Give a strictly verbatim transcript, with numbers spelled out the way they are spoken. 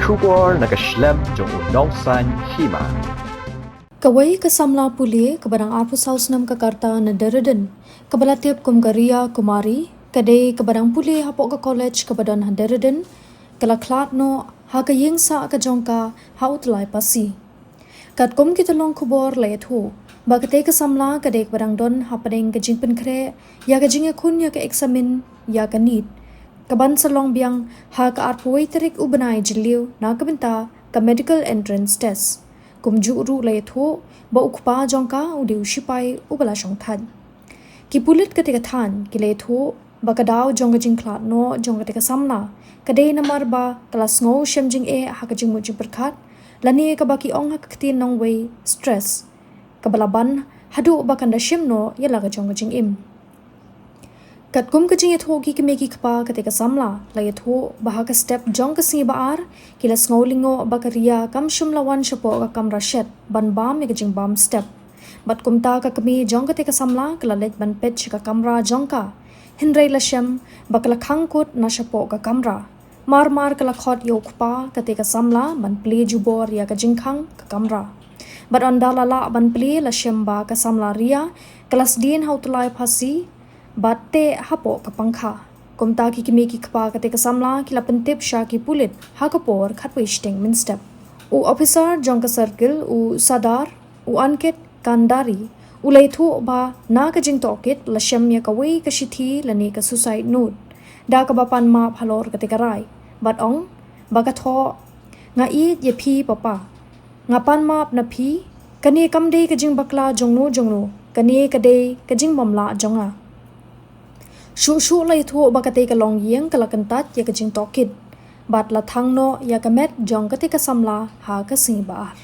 Khubor na ka shlem jong u Nongsaiñ Hima. Kawei ka samla pule kaba dang arphew saw snem ka rta na Dehradun, kaba la tip kum ka Riya Kumari, ka dei kaba dang pule hapoh ka college kaba don ha Dehradun, ka la khlad noh ha ka ïing sah ka jong ka ha u Tyllai Phasi. Katkum ki tyllong khubor la ïathuh ba katei ka samla ka dei kaba dang don hapdeng ka jingpynkhreh ïa ka jingïakhun ïa ka eksamin ïa ka NEET, kaban sa long biang ha ka arphew tarik u bnai Jylliew na ka bynta ka medical entrance test. Kumjuh ruh la ïathuh ba u kpa jong ka u dei u shipai uba la shongthait. Ki pulit katei ka thaiñ ki la ïathuh ba ka daw jong ka jingkhlad noh jong katei ka samla ka dei namar ba ka la sngew shem jingeh ha ka jingmut jingpyrkhat, lane kaba ki ong ha ka ktien nongwei stress, kaba la ban haduh ba kan da shim noh ïa la ka jong ka jingim. Katkum ka jingïathuh ki kmie ki kpa katei ka samla, la ïathuh ba ha ka step jong ka sngi ba ar ki la sngew lyngngoh ba ka Riya kam shym la wan shapoh ka kamra shet ban bam ïa ka jingbam step. Bad kumta ka kmie jong katei ka samla ka la leit ban peit sha ka kamra jong ka, hynrei la shem ba ka la khang kut na shapoh ka kamra. Mar mar ka la khot ïa u kpa katei ka samla ban plie jubor ïa ka jingkhang ka kamra. Bad ynda la lah ban plie, la shem ba ka samla Riya ka la sdien ha u Tyllai Phasi bad teh hapoh ka pangkha. Kumta ki kmie ki kpa katei ka samla ki la pyntip sha ki pulit ha ka por khatwei shiteng mynstep. U ophisar jong ka circle, u Sadar, u Ankit Kandari, u la ïathuh ba na ka jingtohkit la shem ïa kawei ka shithi lane ka suicide note da kaba pan map halor katei ka rai bad ong ba ka thoh: Nga ïeit ïa phi papa. Nga pan map na phi. Kane kam dei ka jingbakla jongno jongno. Kane ka dei ka jingbymlah jong nga. Shuh shuh la ïathuh ba katei ka longïing ka la kyntait ïa ka jingtohkit bad la thang noh ïa ka met jong katei ka samla ha ka sngi ba ar.